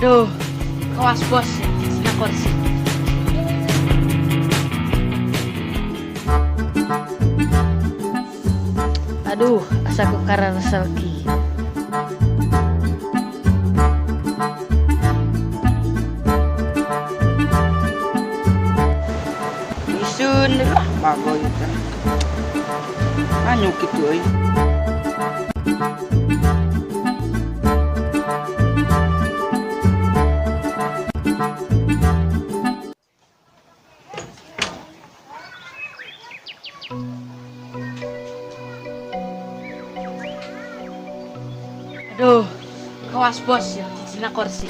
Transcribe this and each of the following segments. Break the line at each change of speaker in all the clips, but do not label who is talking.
Duh, kawas bos dina kursi. Aduh, asa ku kararesel kieu.
Iseun lah bagoy teh. Anyuk kitu euy.
Aduh, kawas bos ya dina kursi.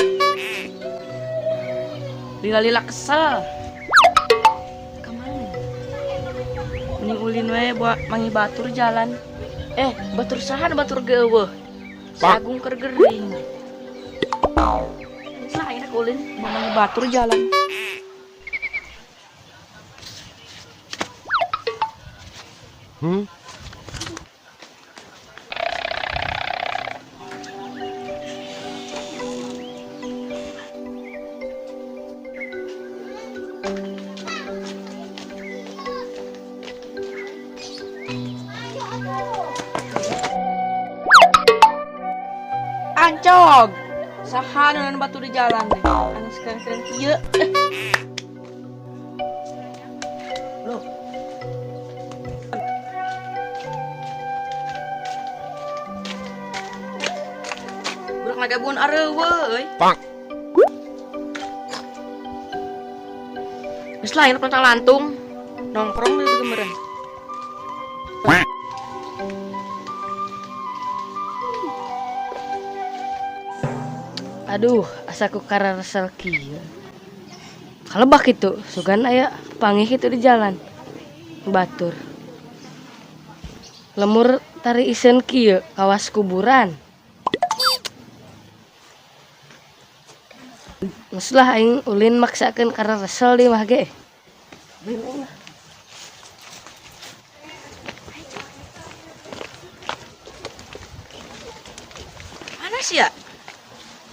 Lila-lila kesel. Kemana? Mending ulin we buat mangi batur jalan. Batur saha batur geuweuh. Sagung keur gering. Geus lah ayeuna ulin mangi batur jalan. Ancog, saha nu batu di jalan deh. Anu keren-keren kieu. Loh. Budak nagabuan areuweuh euy.
Pak.
Geus lah ayeuna lantung. Nongkrong di gemereun.
Aduh, asa ku kararesel kieu. Kalebak kitu, sugan aya panggih kitu di jalan. Batur. Lemur tari iseun kieu kawas kuburan. Geus lah aing ulin maksakeun kararesel di mah ge.
Mana sih ya?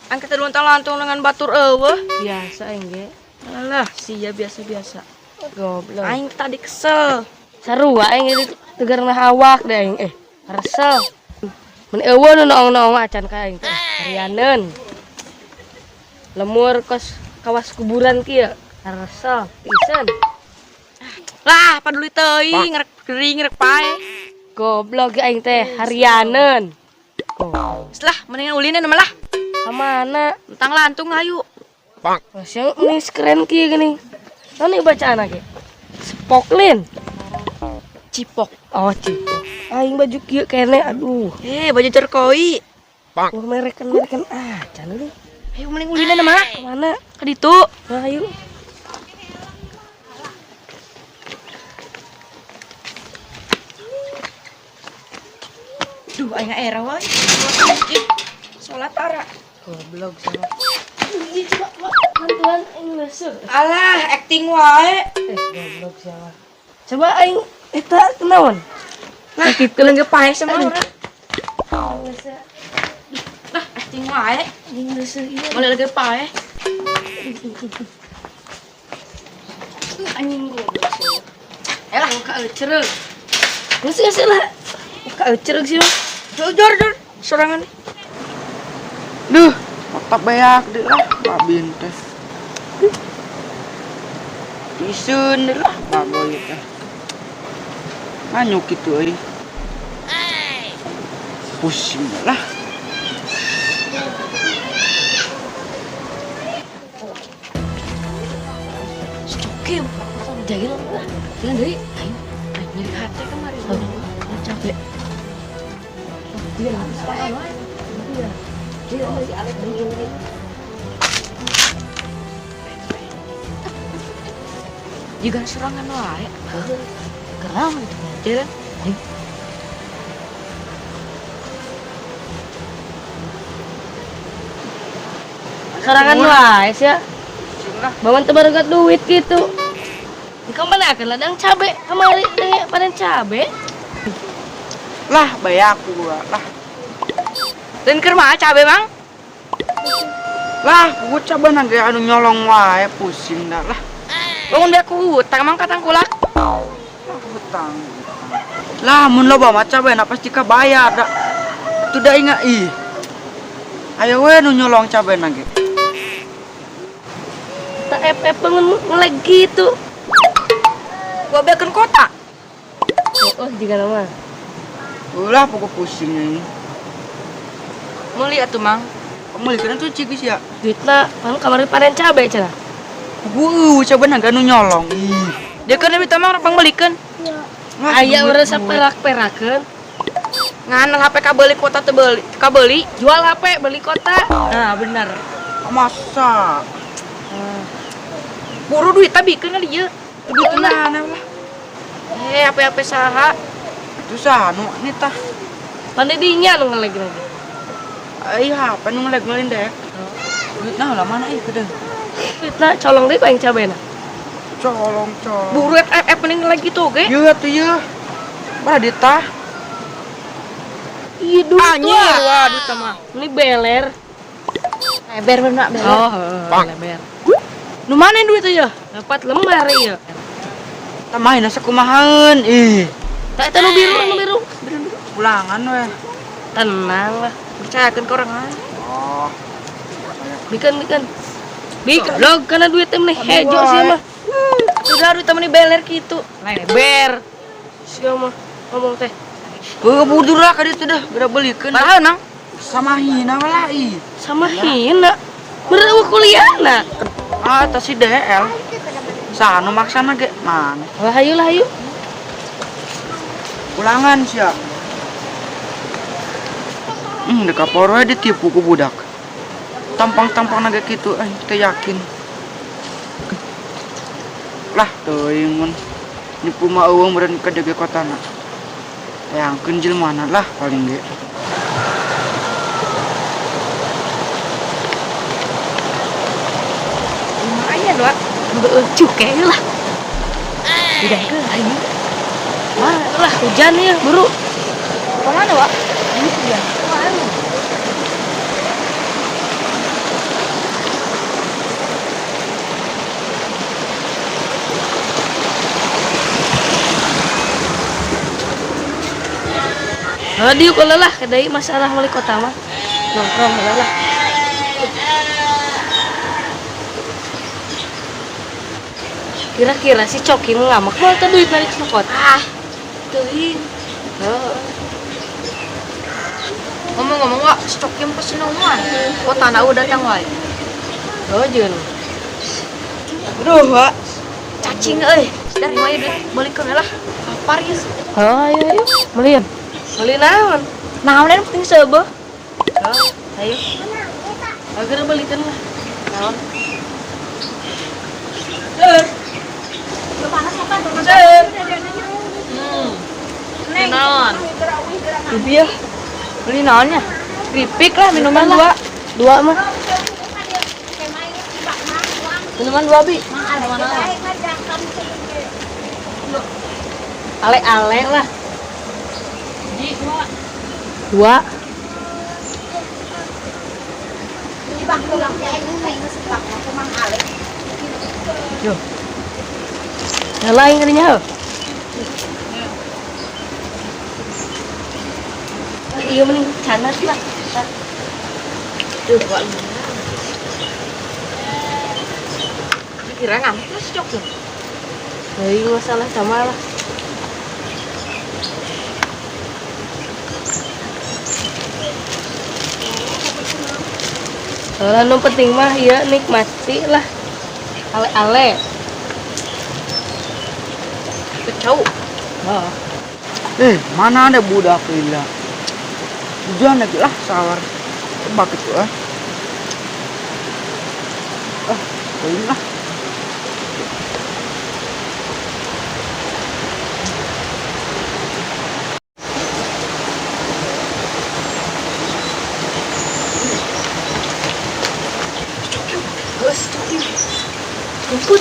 Angkat luntang-lantung dengan batur eueuh.
Biasa aing ge.
Alah, sia biasa-biasa.
Goblok.
Aing tadi kesel.
Sarua aing ge tegarna awak deh aing resel. Mun eueuh nu noong-noong acan ka aing teh. Harianeun. Lemur kos kawas kuburan kieu. Resel pisan.
Lah, paduli teuing rek gering rek pae.
Goblok ge aing teh harianeun.
Geus lah, mendingan ulin mah lah.
Kemana?
Tentang lantung ayu.
Pak.
Siang ini keren kieu gini. Naon ieu bacaan ge? Spoklin.
Cipok.
Oh, cipok. Aing baju kieu kene aduh.
Baju terkoi.
Pak.
Wah, merekan-merekan acan euy.
Ayo mending ulin mah.
Kemana?
Ka ditu.
Nah, ayo.
Duh, aing era wae. Salat ara.
Goblok sama. Ih, coba bantuan aing leuseuh.
Alah, acting wae.
Goblok siapa? Coba aing eta kunaon?
Nah, kitu leunggeut pae sama urang. Nah, acting wae.
Aing leuseuh ieu.
Boleh leunggeut pae.
Anjing goblok sih.
Elah,
ka eucereug. Geus geus lah. Ka eucereug sih mah.
Jor jor sorangan.
Duh, otak beak deh lah, babin teh. Iseun deh lah, bagoy teh. Anyuk kitu euy. Pusing lah.
Coki, jahil lah. Jalan deui. Aing,
aing nyeri hate kamari.
Capek. Iya, iya.
Juga serangan wae.
Geram itu.
Jalan.
Serangan wae sia. Bawan teu baregat duit gitu. Di mana akan ladang cabe kamari teh panen cabe.
Lah bae aku gua lah.
Dan keur mah cabe, Mang?
Lah, gua cabana ge anu nyolong wae pusing dah lah.
Bangun dia ku hutang mang katangkulak.
Lah, hutang. Lah, mun loba mah cabena pasti kabayar da. Atuh da ingat ih. Ayo we nu nyolong cabena ge.
Tak FF bangun ngelag gitu.
Gua beakeun kota.
Oh, jika nama.
Ulah pokok pusing ini.
Meuli atuh mang.
Meuli kana tuh cik sia.
Duitna pan kamari panen cabe cenah.
Gua cabena ge nu nyolong. Ih.
Dia kan duit mang pangbeulikeun.
Aya urang saperak-perakeun.
Ngan HP kabeuli kota teu beuli, kabeuli.
Jual HP beli kota.
Nah, bener.
Masa?
Buru duit bikeun kali ieu.
Duit mana lah?
HP HP saha?
Itu saha nu ini tah?
Pandai dinya nu ngeleg lagi.
Ai HP nu ngeleg ngelindek. Duitna lah mana ih kedeung.
Duitna colong deui ku aing cabena.
Colong colong.
Buru FF mending ngeleg gitu ge.
Ieu atuh ieu. Mana duit tah?
Ih, duit
Anjir, wah duit mah.
Ini beler.
Leber bener beler.
Oh, leber.
Nu mana duit ieu?
4 lembar ieu.
Tamahin asa kumahaeun ih.
Tak eta nu biru, nu biru.
Pulangan we.
Tenang lah.
Percayakeun ke orang ah.
Oh.
Bikeun, bikeun. Bikeun log kana duit teh meni hejo sia mah.
Sudah duit meni beler kitu.
Leber. Sia mah ngomong teh.
Heuh budur lah ka ditu dah, geura beulikeun.
Padahal nang
sama hina lah ih.
Sama hina. Meureun kuliahna.
Ah, eta si DL. Saha nu maksana ge? Mana?
Wah, hayu lah hayu.
Ulangan sia. Dek kapor we ditipu ku budak. Tampang-tampang ge kitu teu yakin. Lah, teuing mun nipu mah eueuh meureun ka dege kotana. Hayangkeun jelema lah paling ge.
Lumayan, Wak.
Beuh cukai lah. Tidak ke ayo. Wah, lah hujan ya, buru.
Kemana, Wak? Ini hujan. Kemana?
Oh, diuk lah, kedai masalah wali kota mah. Nongkrong lah. Kira-kira si Coki ngamak mau teh duit balik ke kota.
Ah, teuing.
Heeh.
Ngomong-ngomong, Wak, si Coki mah pesenungan. Kota na udah datang wae.
Oh, jeung.
Aduh, Wak.
Cacing euy. Dari wae duit balikeun lah. Lapar geus.
Oh, ayo ayo. Belian. Beli naon?
Naon yang penting seubeuh.
Oh, ayo. Agar belikan lah.
Naon? Naon?
Iya.
Beli naonnya? Keripik lah, minuman dua.
Dua mah.
Minuman dua, Bi.
Ale-ale lah. Dua. Yo. Lain kalinya. Iya mending canas lah.
Duh, Wak. Kira ngamuk lah si Coki.
Hei, masalah sama lah. Kalau nu penting mah ya nikmati lah. Ale-ale.
Kecau.
Oh.
Mana ada budak gila. Hujan lagi lah sawar. Tebak itu ah. Ah, teuing lah.
Rumput.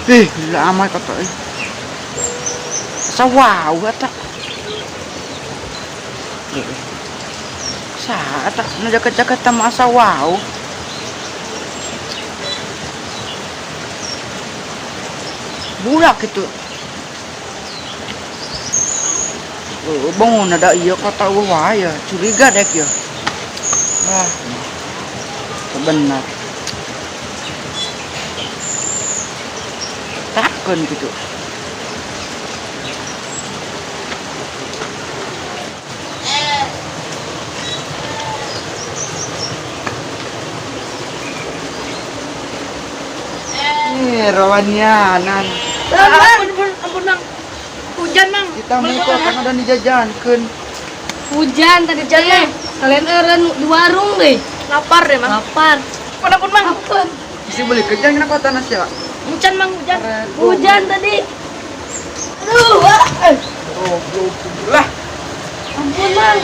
Ih, gila amat kata ih. Asa wow eta. Saha eta nu jaket-jaket teh masa wow. Budak itu. Oh, bangun ada iya kota wae ya, curiga dek ya. Wah, benar. Takon gitu. Nih, rawanyanan.
Ampun, ampun, ampun, Mang. Hujan, Mang.
Kita muka kan ada dijajankeun.
Hujan tadi teh. Kalian eureun di warung deh.
Lapar deh, Mang.
Lapar.
Ampun, ampun, Mang.
Ampun.
Mesti beli kejang na kota na siya.
Hujan, Mang, hujan.
Hujan tadi. Aduh, ah.
Goblok lah.
Ampun, Mang.